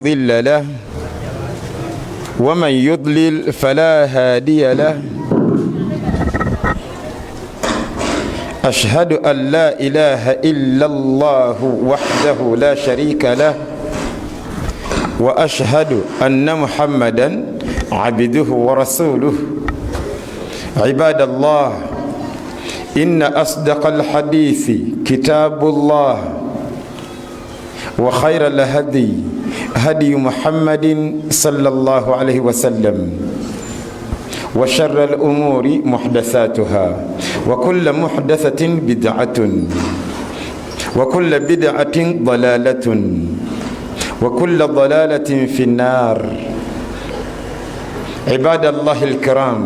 مضل له ومن يضلل فلا هادي له. أشهد أن لا إله إلا الله وحده لا شريك له، وأشهد أن محمدا عبده ورسوله. عباد الله، إن أصدق الحديث كتاب الله، وخير الهدي هدي محمد صلى الله عليه وسلم، وشر الأمور محدثاتها، وكل محدثة بدعة، وكل بدعة ضلالة، وكل ضلالة في النار. عباد الله الكرام،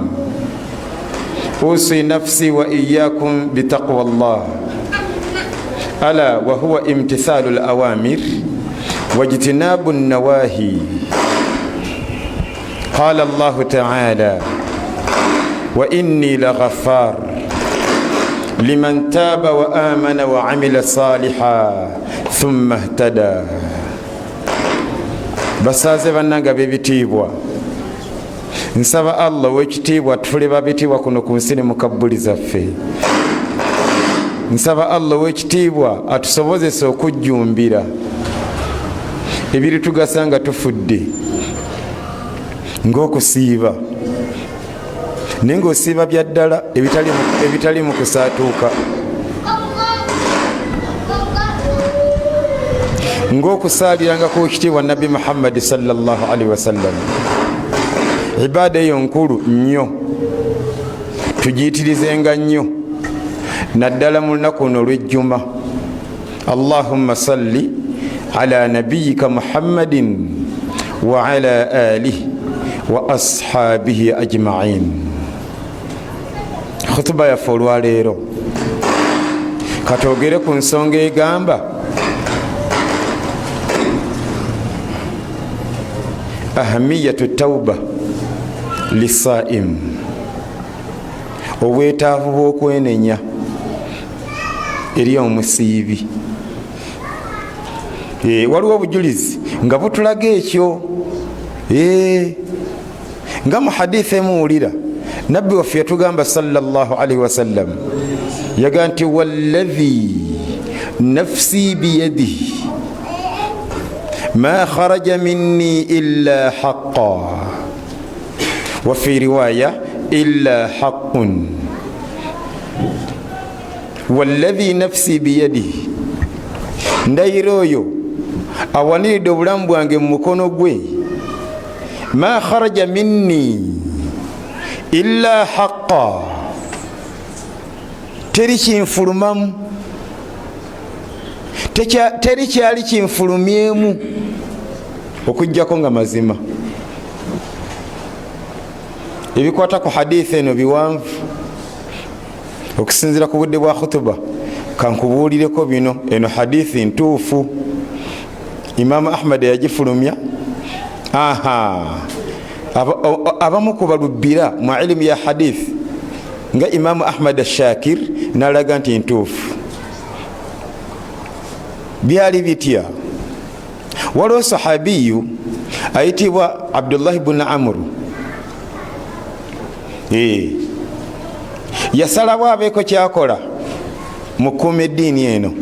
أوصي نفسي وإياكم بتقوى الله، ألا وهو امتثال الأوامر واجتناب النواهي. قال الله تعالى: وإني لغفار لمن تاب وآمن وعمل صالحا ثم اهتدى. Basaaze bannange b'ebitiibwa, nsaba Allah ow'ekitiibwa tufule babitiibwa kuno ku nsi ne mu kabbuli zaffe. Nsaba Allah ow'ekitiibwa atusobozese okujjumbira ebiritugasa nga tufudde, ng'okusiiba, naye ng'osiiba bya ddala ebitali mu kusaatuuka, ng'okusaaliranga ku kitiibwa Nabbi Muhammadi sallallahu alaihi wasallam. Ibaada eyo nkulu nnyo, tugiyitirizenga nnyo, naddala mu lunaku luno olw'ejjuma. Allahumma salli ala nabiyika Muhammadin wa ala alihi wa ashabihi ajmain. Khutuba yaffe olwaleero katwogere ku nsonga egamba ahamiyatu tauba lisaim, obwetaavu bw'okwenenya eri omusiibi. Waliwo obujulizi nga butulaga ekyo. Nga mu hadithi emuwulira nabbi waffe yatugamba sallallahu alaihi wasallam, yaga nti walladhi nafsi biyadihi ma kharaja minni illa haqqa, wa fi riwaya illa haqqun. Walladhi nafsi biyadihi, ndayira oyo awaniridde obulamu bwange mu mukono gwe, ma kharaja minni illa haqqa, teri kinfulumamu, teri kyali kinfulumyemu okuggyako nga mazima. Ebikwata ku hadithi eno biwanvu okusinziira ku budde bwa khutuba, kankubuulireko bino. Eno hadithi ntuufu, Imamu Ahmad yagifulumya. Aha, abamu ku balubbira mu ilimu ya hadith nga Imamu Ahmad Ashakir nalaga nti ntuufu. Byali bitya? Waliwo sahabiyu ayitibwa Abdullahi bnu Amuru, yasalawo abeeko kyakola mu kukuuma eddiini eno.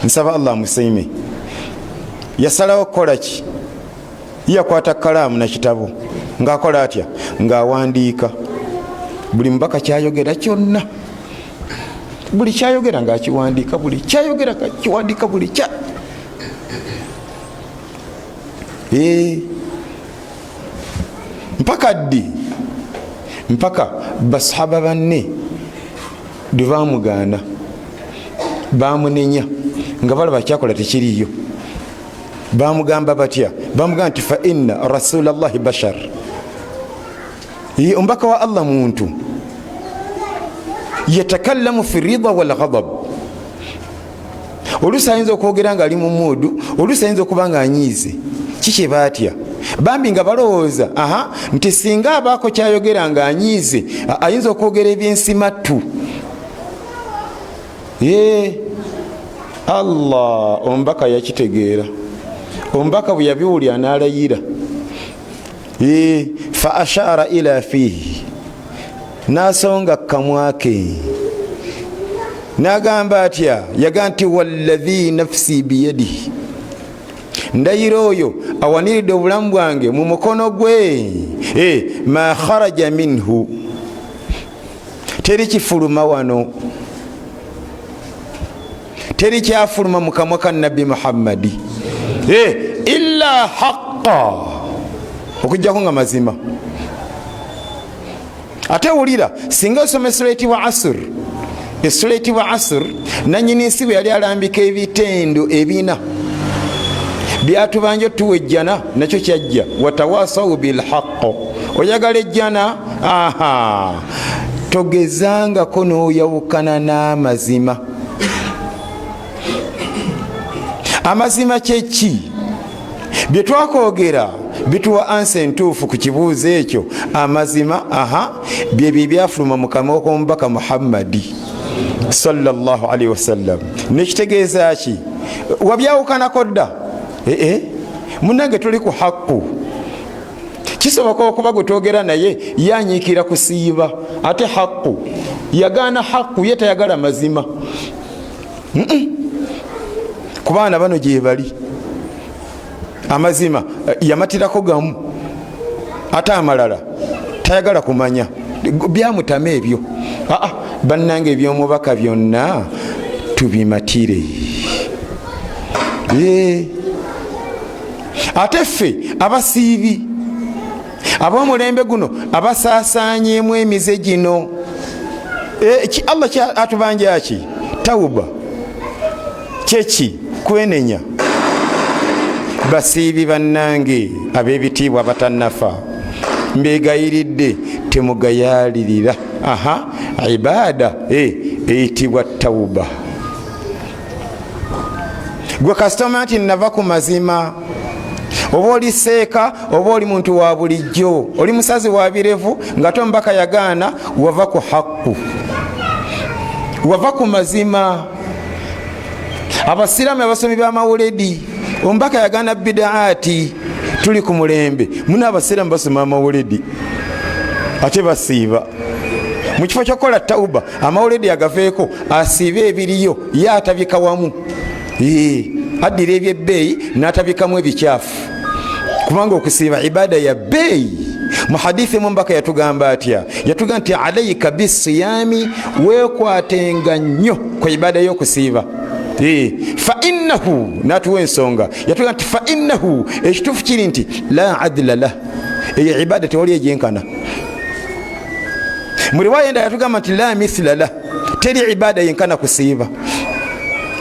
Nsaba Allah amusiime. Yasalawo kukola ki? Yakwata kalaamu na kitabo, ng'akola atya? Ng'awandiika buli mubaka kyayogera kyonna, buli kyayogera ng'akiwandiika, buli kyayogera ngakiwandiika, buli kya mpaka ddi? Mpaka basahaba banne lwe bamugaana, bamunenya nga balaba kyakola tekiriyo. Bamugamba batya? Bamugamba nti fa inna rasulallahi bashar, omubaka wa Allah muntu, yatakallamu fi rida walghadab, oluusi ayinza okwogera nga ali mu muudu, oluusi ayinza okuba nga anyiize. Kikye baatya bambi nga balowooza aha nti singa abaako kyayogera nga anyiize ayinza okwogera ebyensimattu. Allah omubaka yakitegeera. Omubaka bwe yabiwulira n'alayira, fa ashara ila fihi, n'asonga kamwake n'agamba atya? Yaga nti walladhi nafsi biyadihi, ndayira oyo awaniridde obulamu bwange mu mukono gwe, ma kharaja minhu, teri kifuluma wano, teri kyafuluma mu kamwa ka Nabbi Muhammadi illa haqa, okujjako nga mazima. Ate wulira, singa osoma essula eyitibwa Asr, essula eyitibwa Asr, nanyini nsi bwe yali alambika ebitendo ebina byatubanja otuwa ejjana, nakyo kyajja watawasau bilhaqo. Oyagala ejjana? Aha, togezangako n'oyawukana n'amazima. Amazima kyeki? Bye twakwogera bituwa ansa entuufu ku kibuuzo ekyo. Amazima, aha, byebyo ebyafuluma mu kamwa k'omubaka Muhammadi sallallahu alaihi wasallam. Nekitegeeza ki? Wabyawukanako dda? Ee, munange, tuli ku hakku. Kisoboka okuba gwe twogera naye yanyiikira kusiiba, ate hakku yagaana, hakku ye tayagala mazima. Ku baana bano gyebali amazima yamatirako gamu, ate amalala tayagala kumanya, byamutama ebyo. Aa, bannange, ebyomubaka byonna tubimatire. Ate ffe abasiibi ab'omulembe guno abasaasaanyemu emize gino, Allah atubanja ki? Tawuba kyeki? Kwenenya. Basiibi bannange ab'ebitiibwa abatannafa, mbegayiridde, temugayaalirira aha ibaada eyitibwa tawuba. Gwe kasitoma nti nava ku mazima, oba oli seeka, oba oli muntu wa bulijjo, oli musazi wa birevu, nga te omubaka yagaana, wava ku hakku, wava ku mazima. Abasiraamu abasomi b'amawuledi, omubaka yagaana bidaati. Tuli ku mulembe muna abasiraamu basoma amawuledi ate basiiba. Mu kifo ky'okukola tauba, amawuledi agaveeko, asiibe ebiriyo, ye atabika wamu, addira ebyebbeeyi n'atabikamu ebikyafu, kubanga okusiiba ibaada ya bbeeyi. Mu hadithi mubaka yatugamba atya? Yatugamba nti alaika bisiyami, weekwatenga nnyo ku ibaada y'okusiiba, fa innahu, natuwa ensonga, yatugamba nti fa innahu, ekituufu kiri nti la adla lah, eyo ibaada tewali egyenkana. Mu riwaya endala yatugamba nti la mithila lah, teri ibaada yenkana kusiiba.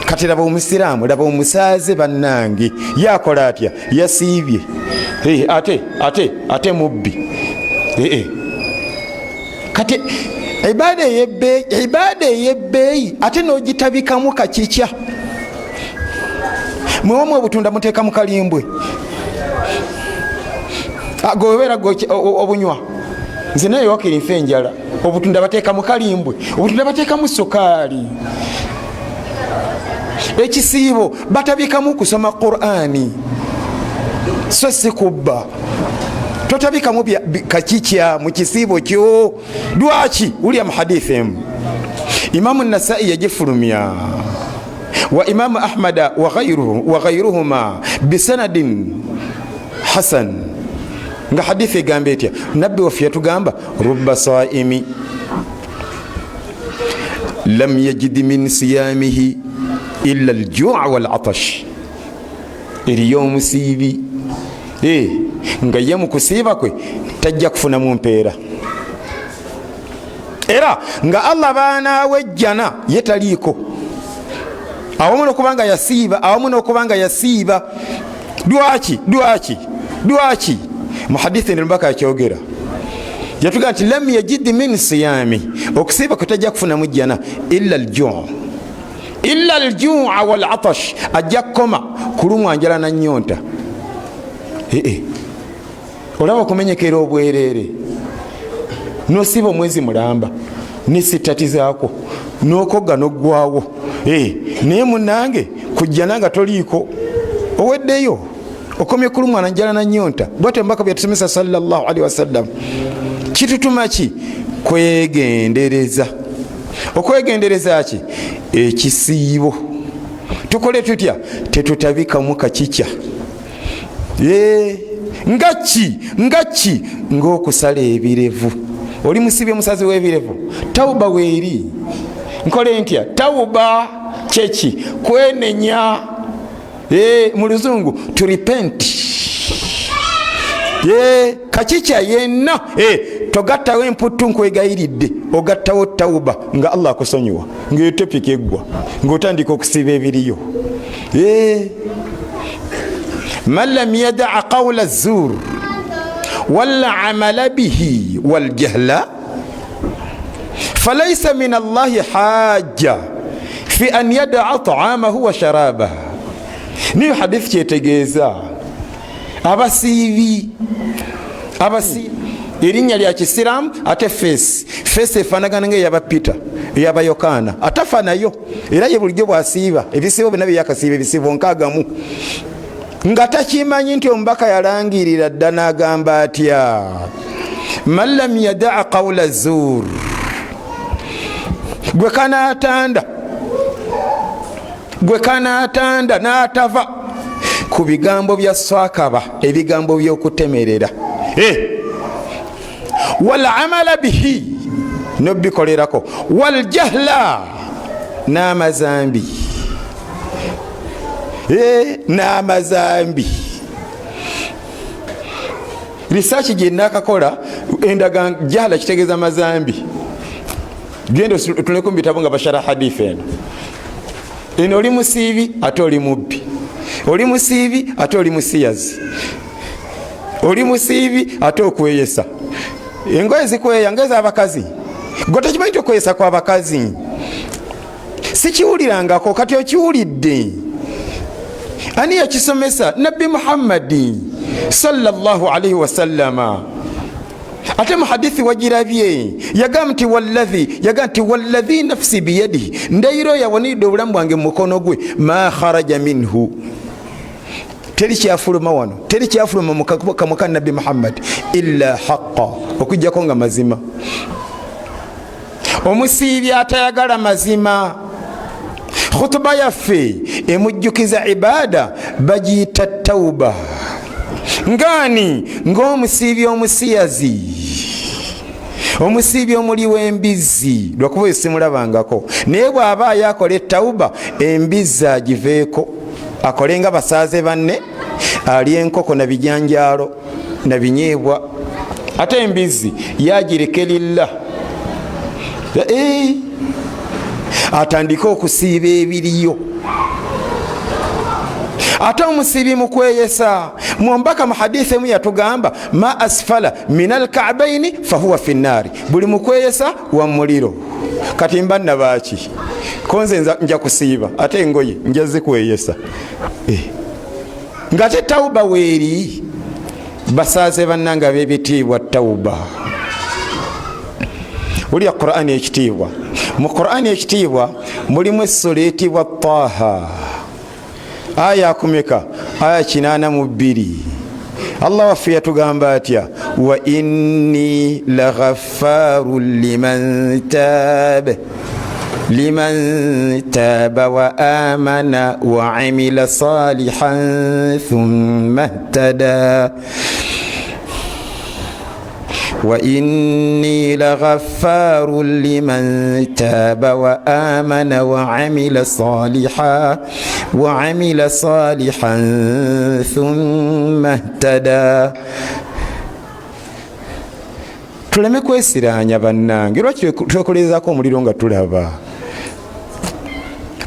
Kati laba omusiraamu, laba omusaaze bannange, yakola atya? Yasiibye, ate ate ate mubbi. Kati ibaada eyebbeeyi ate n'ogitabikamu kakikya. Mwewamu obutunda muteeka mu kalimbwe, gobeera obunywa. Nze naye wakiri nfe enjala. Obutunda bateeka mu kalimbwe, obutunda bateekamu sukaali. Ekisiibo batabikamu kusoma Qurani, so si kubba. Totabikamu kakikya mu kisiibo kyo. Lwaki? Wulya mu hadithi emu, Imamu Nasai yagifulumya wa Imamu Ahmada wa ghairuhuma bisanadin hasan, nga hadithi egamba etya? Nabbi waffe yatugamba, ruba saimi lam yajid min siyamihi illa aljua walatash. Eriyo omusiibi nga ye mu kusiiba kwe tajja kufunamu mpeera, era nga Allah baanaawe ejjana ye taliiko, awamu nokuba nga yasiiba, awamu nokuba nga yasiiba. Lwaki? Lwaki? Lwaki? Mu hadithi eno yakyogera, yatugaa nti lam yajid min siyami, okusiiba kwe tajja kufunamu jjana, illa aljuu, illa aljua walatash, ajja kukoma kulumwa njala na nyonta. Olaba okumenyekera obwereere, nosiiba omwezi mulamba nesitatizaako, nokogga noggwawo, naye munange kujjana nga toliiko, oweddeyo. Okomye kulumwa na njala na nnyonta. Bwatyo omubaka bwe yatusomesa sallallahu alaihi wasallam. Kitutuma ki? Kwegendereza. Okwegendereza ki? Ekisiibo. Tukole tutya? Tetutabikamu kakikya. Nga ki? Nga ki? Ng'okusala ebirevu. Oli musibi omusazi w'ebirevu. Tawuba weeri. Nkole ntya? Tawuba kyeki? Kwenenya. Mu luzungu to repent. Kakikya yenna. Togattawo emputtu nkwegayiridde, ogattawo tawuba nga Allah akusonyiwa, ng'etopika eggwa, ng'otandika okusiiba ebiriyo. Man lam yadaa qawla zur wala amala bihi waljahla falaisa min Allahi haja fi an yadaa taamahu wa sharabah. Niyo hadithi kyetegeeza. Abasiibi, erinnya lya kisiraamu ate feesi feesi efaanagana nga eyaba Peter, eyaba Yokaana, atafa nayo. Era ye bulijjo bw'asiiba ebisiibo byonna byeyakasiiba ebisiibo nkaagamu, nga takimanyi nti omubaka yalangirira dda n'agamba atya, man lam yadaa qawla zur, gwe kanaatanda, gwe kanaatanda n'atava ku bigambo bya swakaba, ebigambo by'okutemerera, wal amala bihi, nobikolerako, wal jahla, n'amazambi, n'amazambi. Risaaki gye nakakola endaga jahla kitegeeza mazambi. Genda otuneko mu bitabo nga bashara hadithi eno. Eno oli musiibi ate oli mubbi, oli musiibi ate oli musiyazi, oli musiibi ate okweyesa. Engoye zikweya ng'ez'abakazi, gwe tokimanyi nti okweyesa kw'abakazi? Sikiwulirangako, kati okiwulidde. Ani yakisomesa? Nabbi Muhammadi sallallahu alaihi wasallama. Ate mu hadithi wagirabye, yagamba nti walladhi, yagamba nti walladhi nafsi biyadihi, ndayiro yawaniridde obulamu bwange mu mukono gwe, ma kharaja minhu, teri kyafuluma wano, teri kyafuluma mu kamwa ka Nabbi Muhammad illa haqqa, okujjako nga mazima. Omusiibi atayagala mazima, khutuba yaffe emujjukiza ibada bagiyita tauba. Ngani ng'omusiibi omusiyazi, omusiibi omuli w'embizzi, lwakuba oyo simulabangako, naye bw'aba ayakola etauba embizzi agiveeko, akole nga basaaze banne, alye enkoko na bijanjaalo na binyeebwa, ate embizzi yagireke lillah, atandike okusiiba ebiriyo. Ate omusiibi mu kweyesa, mumbaka mu hadithi emu yatugamba ma asfala min alkaabaini fahuwa fi nnaari, buli mukweyesa wa muliro. Kati mba nabaaki konze nja kusiiba ate engoye nja zikweyesa, ng'ate tauba weeri. Basaaze bannanga b'ebitiibwa, tauba ulya Qur'ani ekitiibwa. Mu Qur'ani ekitiibwa mulimu essula eyitibwa Taha, aya akumeka? Aya 82. Allah waffe yatugamba atya? Wa inni laghaffaru liman taaba, liman taaba wa amana wa amila salihan thumma ihtada, wa inni laghaffaru liman taaba wa amana wa amila salihan, wa amila salihan thumma ihtada. Tuleme kwesiranya bannange, lwaki twekolezaako omuliro nga tulaba?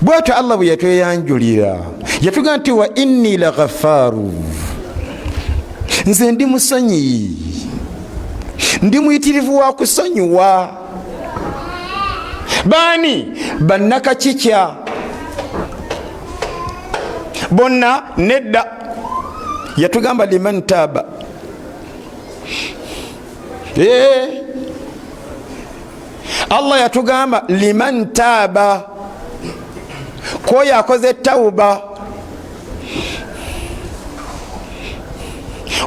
Bwatyo Allah bwe yatweyanjulira, yatugamba nti wa inni laghaffaru, nze ndi musonyiyi, ndi muyitirivu wa kusonyiwa. Baani? Bannakakikya bonna nedda. Yatugamba liman taaba. Allah yatugamba liman taaba, kwoyo akoze tauba.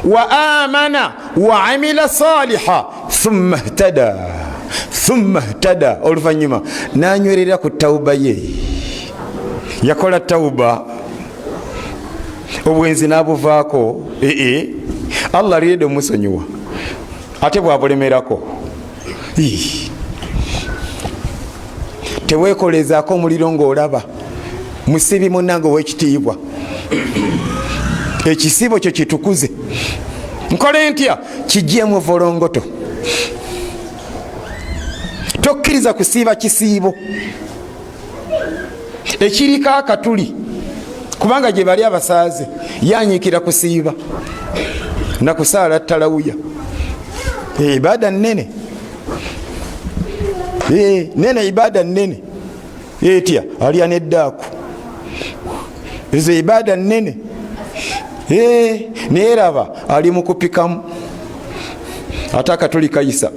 Wa amana wa amila saliha thumma ihtada thumma ihtada, oluvannyuma n'anywerera ku tawuba ye. Yakola tawuba, obwenzi n'abuvaako. Ee, Allah alirede omusonyiwa ate bwabulemerako. Teweekolezaako omuliro ng'olaba musibi munnange ow'ekitiibwa, ekisibo kyo kitukuze. Nkole ntya? Kijjeemu volongoto. Tokkiriza kusiiba kisiibo ekiriko akatuli, kubanga gye bali abasaaze yanyiikira kusiiba nakusaala talawuya. Ibaada nnene nene, ibaada nnene etya alya neddaaku, ezo ibaada nnene. Naye raba ali mu kupikamu ate akatuli kayisa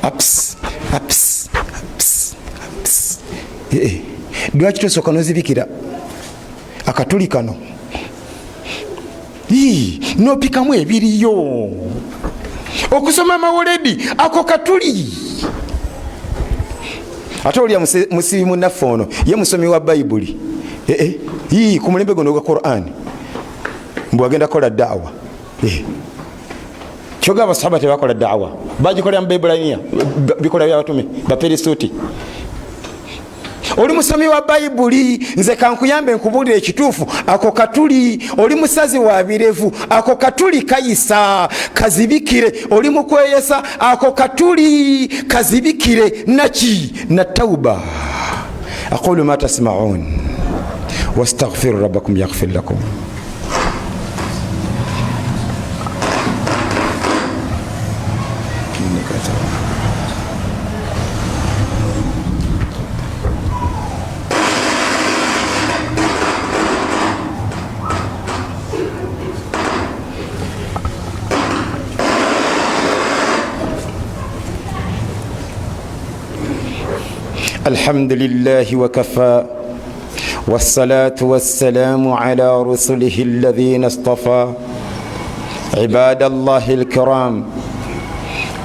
aps aps aps aps. Lwaki tosooka nozibikira akatuli kano nopikamu ebiriyo? Okusoma amawoledi ako katuli. Ate olya musibi munaffe ono ye musomi wa Bayibuli ku mulembe guno ogwa Quran, mbu agenda kukola daawa. Kyoga abasahaba tebakola daawa, bagikolera mu Baibulaniya, bikola byabatume baperisuti. Oli musomi wa Bayibuli, nze kankuyambe nkubuulira ekituufu. Ako katuli. Oli musazi wa birevu, ako katuli kayisa, kazibikire. Oli mukweyesa, ako katuli kazibikire naki na tauba. Aqulu ma tasmaun wastaghfiru rabbakum yaghfir lakum. الحمد لله وكفى، والصلاة والسلام على رسله الذين اصطفى. عباد الله الكرام،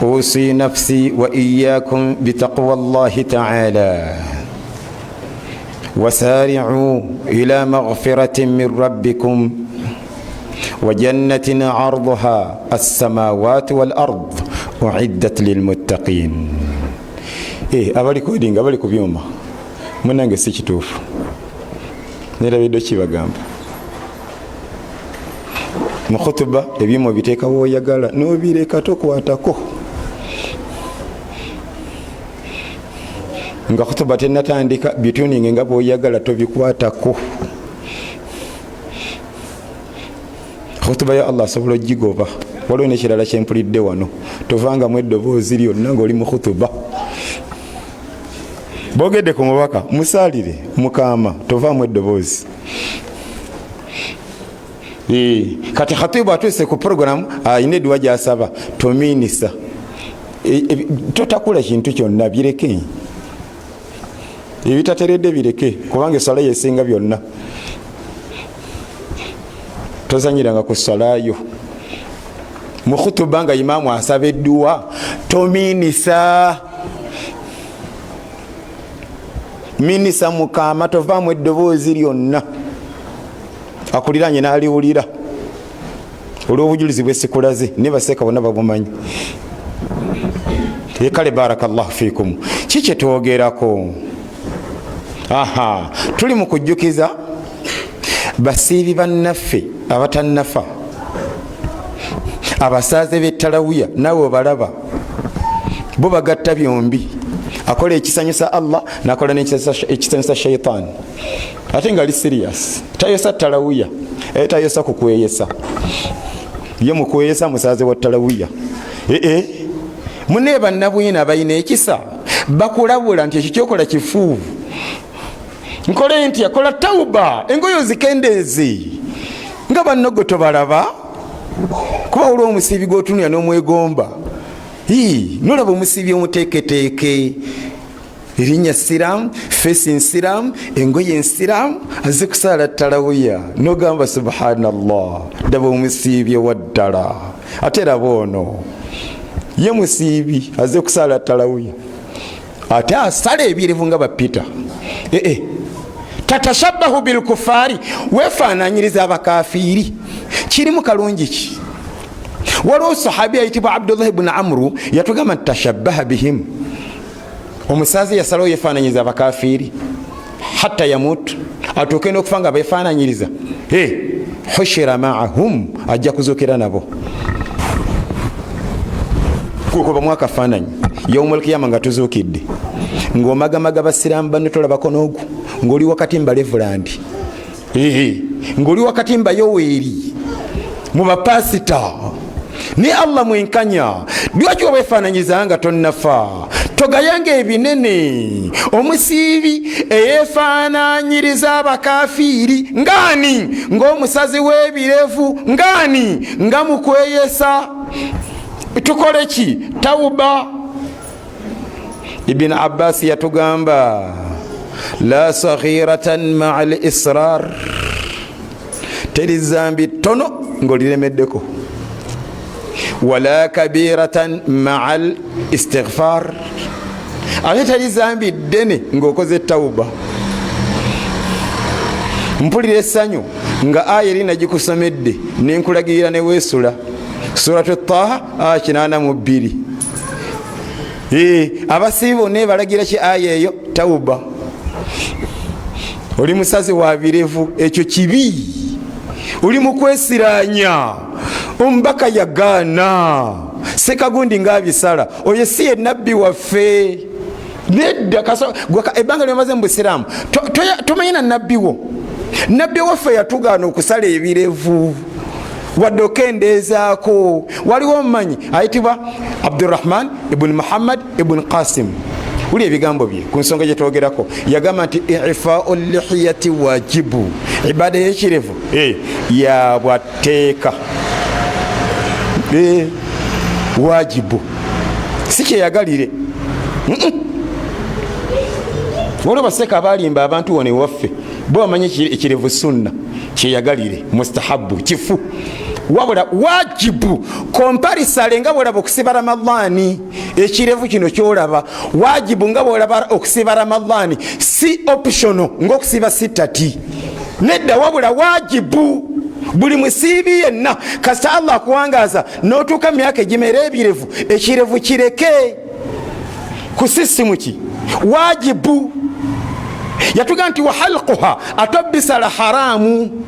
أوصي نفسي وإياكم بتقوى الله تعالى، وسارعوا إلى مغفرة من ربكم وجنة عرضها السماوات والأرض أعدت للمتقين. Abalikodinga abali ku byuma munange, si kituufu, nerabidde kibagamba mu khutuba. Ebyuma obiteekawo oyagala nobireka, tokwatako nga khutuba tenatandika. Bituninge nga bwoyagala, tobikwatako. Khutuba ya Allah asobola ogigoba. Waliwo nekirala kyempulidde wano, tovangamu eddoboozi lyonna ngaoli mu khutuba. Bogedde ku mubaka, musaalire mukama, tovaamu eddoboozi. Kati khatibu atuuse ku programu, ayina edduwa gyasaba, tomiinisa, totakula kintu kyonna, bireke ebitateredde, bireke, kubanga eswala yesinga byonna. Tozanyiranga ku swalayo. Mu khutuba nga imaamu asaba edduwa, tomiinisa, minisa mukama, tovaamu eddoboozi lyonna. Akuliranye n'aliwulira olw'obujulizi bwesikulaze, ne baseeka bonna babumanyi. Kale, barakallahu fikum. Ki kyetwogerako? Aha, tuli mu kujjukiza basiibi bannaffe abatannafa, abasaaze b'ettalawuya. Naawe obalaba, bo bagatta byombi, akola ekisanyusa Allah nakola nekisanyusa shaitaani, ate nga ali serious, tayosa talawuya, tayosa kukweyesa. Ye mukweyesa musaze wa talawuya. Ee, mune bannabwina balina ekisa, bakulabula nti ekyo kyokola kifu. Nkole ntya? Kola tauba, engoye ozikendeeze nga bannogo tobalaba, kuba olwo omusiibi gwotunula n'omwegomba. Nolaba omusiibi omuteeketeeke. Erinnya siraamu, feesi nsiraamu, engoye nsiraamu, azze kusaala talawuya. Nogamba subhanallah, ddaba omusiibye wa ddala. Ate raba ono ye musiibi azze kusaala talawuya, ate asala ebirevu nga bapita. Ee, tatashabahu bilkufaari, wefaananyiriza abakafiiri. Kirimu kalungi ki? Waliwo sahabi ayitibwa Abdullahi bnu Amuru yatugamba nti tashabaha bihim, omusazi yasalawo yefaananyiriza abakafiiri hatta yamut, atuuke n'okufa nga befaananyiriza, hushira maahum, ajja kuzuukira nabo. Kukubamu akafaananyi yaumul kiyama nga tuzuukidde, ng'omagamaga basiraamu banno, tolabako n'ogu, ng'oli wakati mbalevulandi, ng'oli wakati mbayoweeri mu bapasita. Naye Allah mwenkanya, lwaki obeefaananyiza nga tonnafa? Togayanga ebinene. Omusiibi eyeefaananyiriza abakafiiri ngaani? Ng'omusazi w'ebirevu ngaani? Nga mukweyesa. Tukole ki? Tawuba. Ibini Abbasi yatugamba la saghiratan maa al israr, teri zambi ttono ng'oliremeddeko, wala kabiratan maa al istighfar, ate teri zambi ddene ng'okoze tawuba. Mpulira essanyu nga aya eri nagikusomedde nenkulagirira neweesula Suratu Taha aya 82. Abasiibi bonna ebalagira ki aya eyo? Tawuba. Oli musazi wa birevu, ekyo kibi, oli mukwesiranya. Omubaka yagaana sekagundi ngaabisala, oyo si ye nabbi waffe. Nedda, ebbanga lyamaze mu busiraamu tomanyi na nabbi wo. Nabbi waffe yatugaana okusala ebirevu wadde okendeezaako. Waliwo omumanyi ayitibwa Abdurahman ibuni Muhammad ibuni Qasim, wuli ebigambo bye ku nsonga gyetwogerako. Yagamba nti ifau lihiyati wajibu, ibada y'ekirevu yabwatteeka, wajibu, si kyeyagalire. Waliwo baseka abalimba abantu wano ewaffe, bo bamanyi ekirevu sunna, kyeyagalire, mustahabu, kifu. Wabula wajibu komparisale, nga bwolaba okusiba Ramadaani. Ekirevu kino kyolaba wajibu nga bwolaba okusiba Ramadaani, si optional ngaokusiba sitati. Nedda, wabula wajibu buli musiibi yenna. Kasita Allah akuwangaza n'otuuka mu myaka egimera ebirevu, ekirevu kireke ku ki wajibu. Yatuga nti wahalquha, atobisala haramu.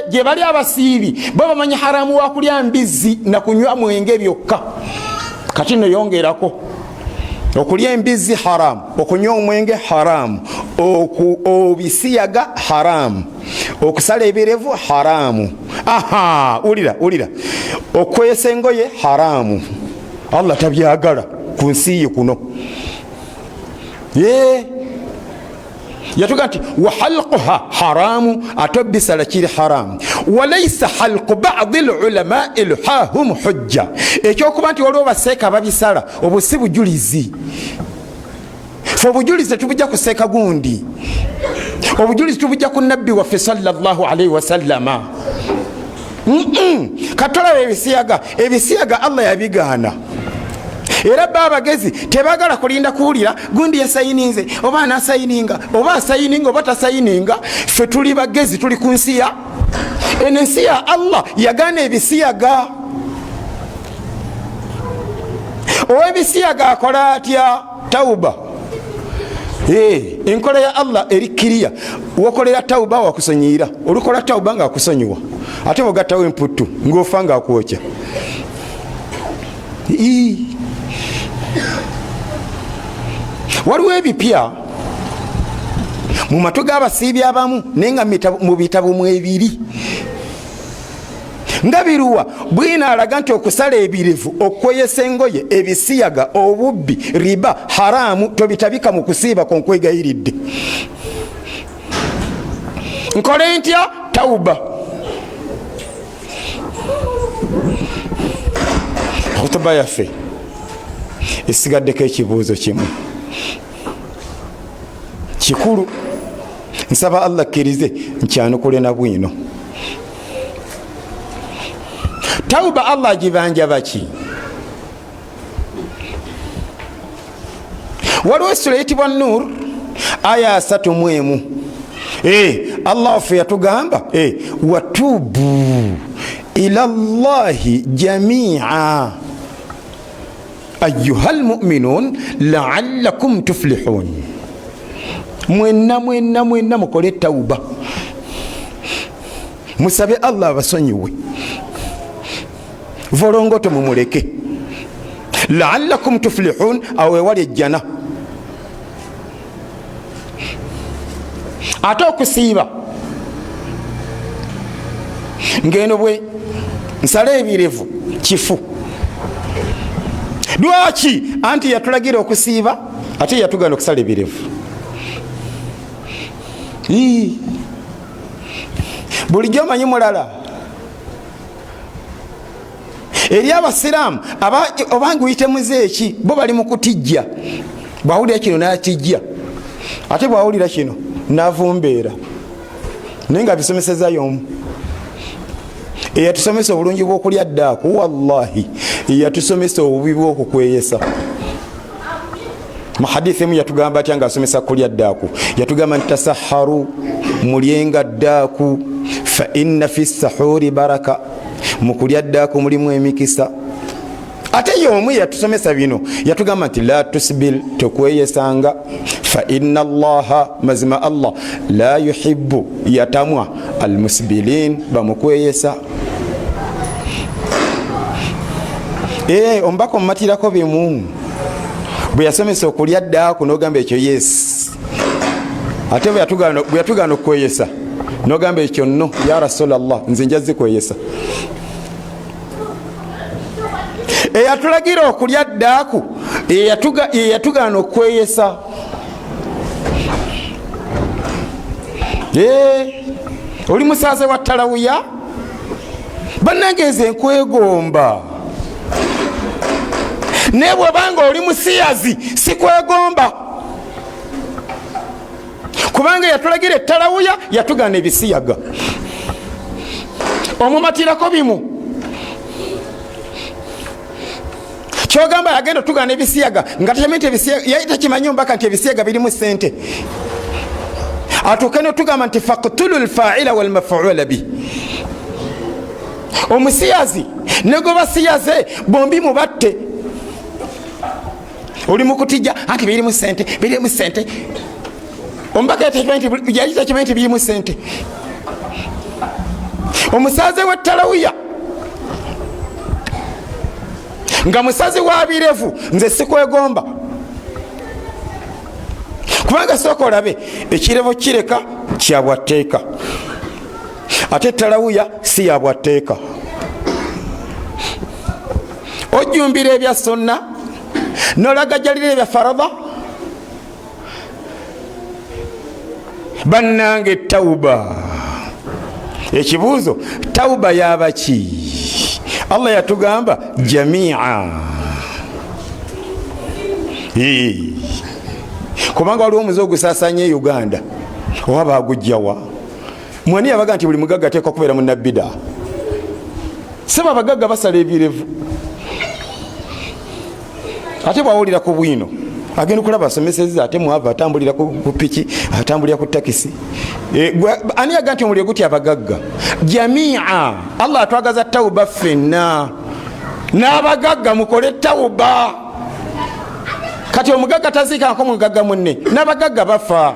Gye bali abasiibi bo bamanyi haramu wakulya mbizzi nakunywa mwenge byokka. Kati noyongerako okulya embizzi haramu, okunywa omwenge haramu, obisiyaga haramu, okusala ebirevu haramu. Aha, wulira, wulira, okwesa engoye haramu. Allah tabyagala ku nsi ye kuno. Yatuga nti wahalquha haramu, ate bisala kiri haramu. Walaisa halqu badi lulamai luhahum hujja, ekyokuba nti waliwo baseeka babisala, obwo si bujulizi. Fe obujulizi tetubujja ku seeka gundi, obujulizi tubujja ku nabbi waffe sallallahu alaihi wasallama. Katolaba ebisiyaga, ebisiyaga Allah yabigaana. Era ba abagezi tebagala kulinda kuwulira gundi yasayininze oba anasayininga oba asayininga oba tasayininga. Ffe tuli bagezi, tuli ku nsi ya eno, ensi ya Allah yagaana ebisiyaga. Ow'ebisiyaga akola atya? Tauba. Enkola ya Allah eri kiriya, wokolera tauba wakusonyiyira. Olukola tauba nga akusonyiwa, ate bwegattawo emputtu ngaofa nga akwokya. Waliwo ebipya mu matu g'abasiibi abamu, naye nga mu bitabo mwebiri nga biruwa bwina alaga nti okusala ebirevu, okweyesa engoye, ebisiyaga, obubbi, riba haramu, tobitabika mu kusiiba konkwegayiridde. Nkole ntya? Tauba. Khutuba yaffe esigaddeko ekibuuzo kimu. Kikulu, nsaba Allah akkirize nkyanukule na bwino. Tauba Allah agibanja baki? Waliwo essula eyitibwa Nur, aya 31. Allah waffe yatugamba, watubu ila llahi jamia ayuha lmuminun laalakum tuflihun. Mwenna mwenna mwenna mukole tauba, musabe Allah abasonyiwe, volongoto mumuleke, laalakum tuflihun, awo ewali ejjana. Ate okusiiba ngeno bwe nsala ebirevu kifu. Lwaki? Anti yatulagira okusiiba, ate yatugana okusala ebirevu. Bulijjo omanyi mulala eri abasiraamu obanga uyite muzeeki, bo bali mu kutijja. Bwawulira kino nakijja, ate bwawulira kino navumbeera, naye nga bisomesezayo omu eyatusomesa obulungi bw'okulya ddaaku, wallahi yatusomesa obubi bw'okukweyesa. Mu hadithi emu yatugamba atya ng'asomesa kulya ddaaku? Yatugamba nti tasaharu, mulyenga ddaaku, fa inna fi sahuri baraka, mu kulya ddaaku mulimu emikisa. Ate y'omu yatusomesa bino, yatugamba nti la tusbil, tokweyesanga, fa inna allaha, mazima Allah, la yuhibbu, yatamwa almusbilin, bamukweyesa. Omubaka omumatirako bimu bwe yasomesa okulya ddaaku n'ogamba ekyo yes, ate bwe yatugaana okukweyesa n'ogamba ekyo nno, ya rasulallah, nze nja zikweyesa. Eyatulagira okulya ddaaku eyatugaana okweyesa. Oli musaaze wa talawuya, bannange nze nkwegomba, naye bw'obanga oli musiyazi sikwegomba, kubanga yatulagira ettalawuya yatugaana ebisiyaga. Omumatirako bimu kyogamba yagenda otugana ebisiyaga nga yali takimanyi omubaka nti ebisiyaga birimu sente. Atuuke notugamba nti faktulu lfaila walmafula bi, omusiyazi ne gwe basiyaze bombi mubatte. Oli mukutijja anti birimu sente, birimu sente. Omubaka yali takimanyi nti birimu sente. Omusaze w'ettalawuya nga musazi wa birevu, nze sikwegomba, kubanga sooka olabe ekirevu kireka kyabwatteeka, ate ettalawuya si yabwatteeka. Ojjumbira ebya sunna nolagajalira ebya farada. Bannange tauba, ekibuuzo tauba yabaki? Allah yatugamba jamia, kubanga waliwo omuze ogusasanye e Uganda, oba bagujjawa? Mwani yabaga nti buli mugagga ateekwa kubeera munabbida? Seba abagagga basala ebirevu, ate bwawulira ku bwino agenda okulaba asomeseza, ate mwava atambulira ku piki, atambulira ku takisi. Ani yaga nti omuliro gutya abagagga? Jamia, Allah atwagaza tauba ffenna n'abagagga, mukole tauba. Kati omugagga taziikangako mugagga munne, n'abagagga bafa.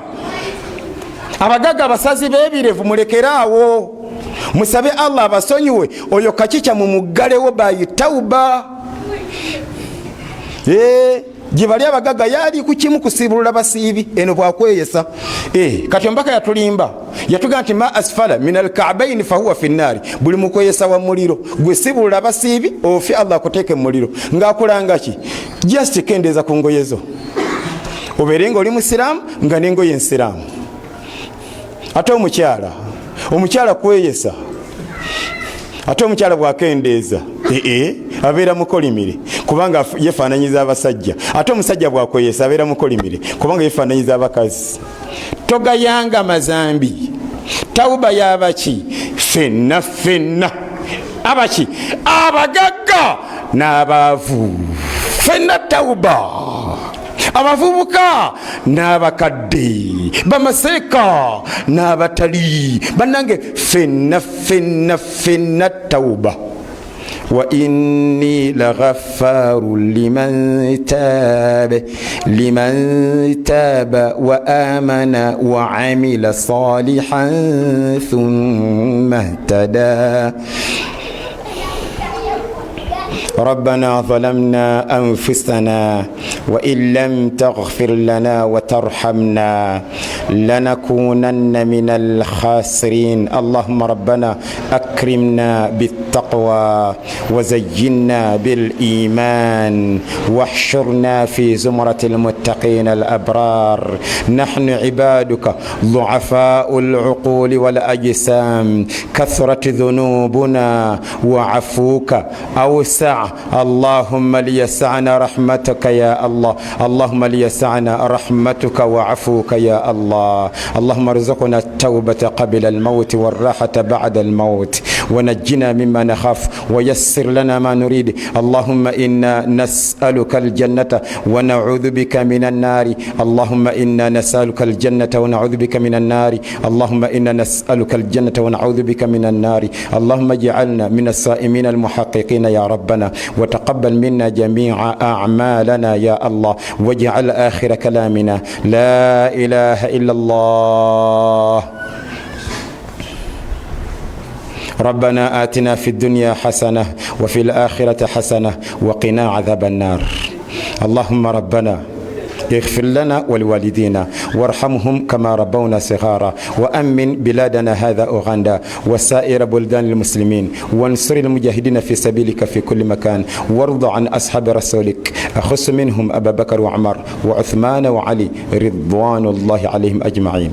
Abagagga abasazi b'ebirevu mulekeraawo, musabe Allah abasonyiwe, oyo kakica mumuggalewo bayi tauba. Gye bali abagagga yali ku kimu kusiibulula basiibi, eno bwakweyesa. Kati omubaka yatulimba, yatugamba nti ma asfala min alkaabaini fahuwa fi nnaari, buli mukweyesa wa muliro. Gwe sibulula basiibi ofe, Allah akuteeke mu muliro. Ng'akulanga ki? Just kendeeza ku ngoye zo, obeere nga oli musiraamu nga n'engoye ensiraamu. Ate omukyala kweyesa. Ate omukyala bwakendeeza, ee, abeera mukolimire kubanga yefaananyiza abasajja. Ate omusajja bwakweyesa, abeera mukolimire kubanga yefaananyiza abakazi. Togayanga mazambi. Tawuba yabaki? Fenna fenna, abaki, abagagga n'abaavu, fenna tawuba, abavubuka n'abakadde, bamaseeka n'abatali, bannange, fenna fenna fenna tawuba. Wa inni laghafaru liman taaba, liman taaba wa amana wa amila salihan thumma ihtada. ربنا ظلمنا أنفسنا وإن لم تغفر لنا وترحمنا لنكونن من الخاسرين. اللهم ربنا أكرمنا بالتقوى وزينا بالإيمان واحشرنا في زمرة المتقين الأبرار. نحن عبادك ضعفاء العقول والأجسام، كثرت ذنوبنا وعفوك أوسع. اللهم ليسعنا رحمتك يا الله، اللهم ليسعنا رحمتك وعفوك يا الله. اللهم ارزقنا التوبة قبل الموت والراحة بعد الموت، ونجنا مما نخاف، ويسر لنا ما نريد. اللهم إنا نسألك الجنة ونعوذ بك من النار. اللهم إنا نسألك الجنة ونعوذ بك من النار. اللهم إنا نسألك الجنة ونعوذ بك من النار. اللهم اجعلنا من الصائمين المحققين يا ربنا، وتقبل منا جميع أعمالنا يا الله، واجعل آخر كلامنا لا إله إلا الله. ربنا آتنا في الدنيا حسنة وفي الآخرة حسنة وقنا عذاب النار. اللهم ربنا اغفر لنا ولوالدينا وارحمهم كما ربونا صغارا، وأمن بلادنا هذا أوغندا وسائر بلدان المسلمين، وانصر المجاهدين في سبيلك في كل مكان، وارض عن أصحاب رسولك، أخص منهم أبا بكر وعمر وعثمان وعلي رضوان الله عليهم أجمعين.